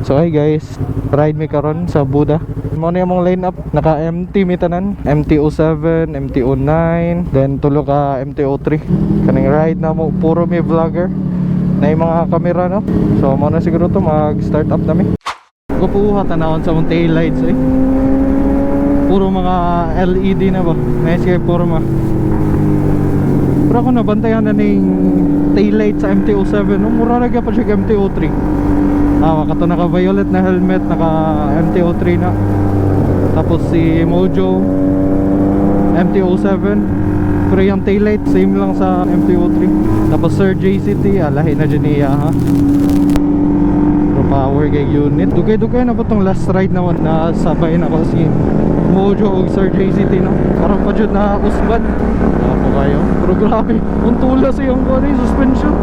So hi guys, ride mi karon sa Buda. Mao ni among line up, naka MT mi tanan, MT-07, MT-09, then tulo ka MT-03. Kaning ride na mo puro mi vlogger. Na yung mga kamera, no. So mao na siguro to, mag start up na mi. Gupuha tanawon sa mong tail lights eh. Puro mga LED na ba? Nice kay forma. Pero ako nabantayan na ning tail light sa MT-07, no? Mura na pa siya MT-03. Ah, kato naka violet na helmet, naka MT-03 na. Tapos si Mojo, MT-07. Pero yung tail light same lang sa MT-03. Tapos Sir JCT, ah, lahi na dyan niya ha. Pero power kay unit. Dugay-dugay na ba tong last ride naman na sabay na ko si Mojo ug Sir JCT, no? Parang pa jud na usbad. Ako kayo. Pero grabe, ang tulas iyang kuan suspension.